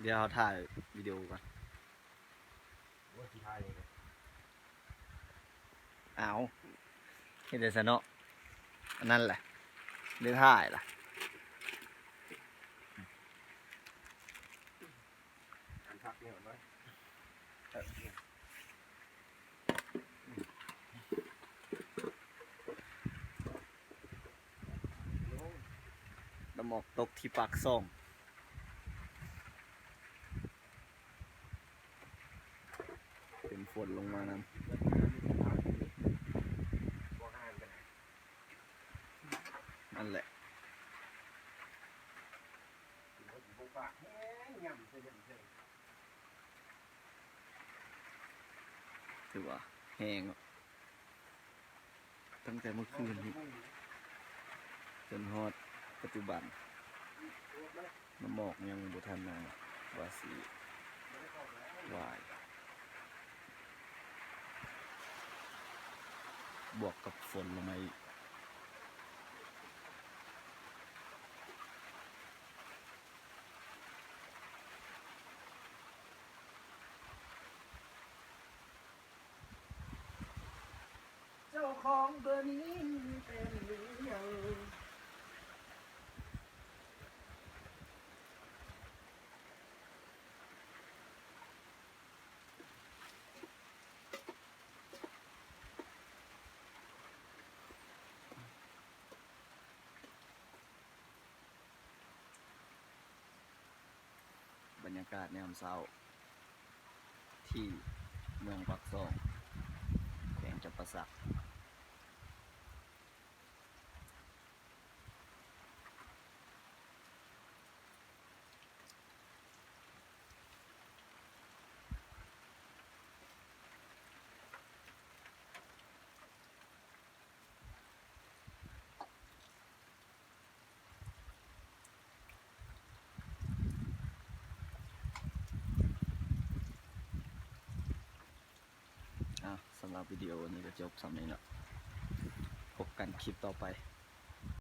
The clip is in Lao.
ດຽວເຮົາຖ່າຍວິດີໂອກ່ອນ. ໂອ້ຍ ຊິຖ່າຍຫຍັງ? ອ້າວ ເຮັດໄດ້ຊະເນາະ. ອັນນັ້ນແຫຼະ ໄດ້ຖ່າຍລະ. ອັນພັກນີ້ໄວ້ ນ້ຳໝອກຕົກທີ່ປາກຊ່ອງ. ເປັນຝົນລົງມານຳ. ນັ້ນແຫຼະ ຖືວ່າແຮງເນາະ. ຕັ້ງແຕ່ເມື່ອຄືນນີ້ຈົນຮອດປັດຈຸບັນ ນ້ຳໝອກຍັງບໍ່ທັນ ວ່າຊິວາຍ ບວກກັບຝົນລົງມາອີກ. ເຈົ້າຂອງເບີນີ້ເປັນຫຍັງ? ບັນຍາກາດຍາມເຊົ້າ ທີ່ເມືອງປາກຊ່ອງ ແຂວງຈຳປາສັກ. ອ່າ ສຳລັບວິດີໂອນີ້ກໍຈົບສ່ຳນີ້ເນາະ. ພົບກັນຄລິບຕໍ່ໄປ.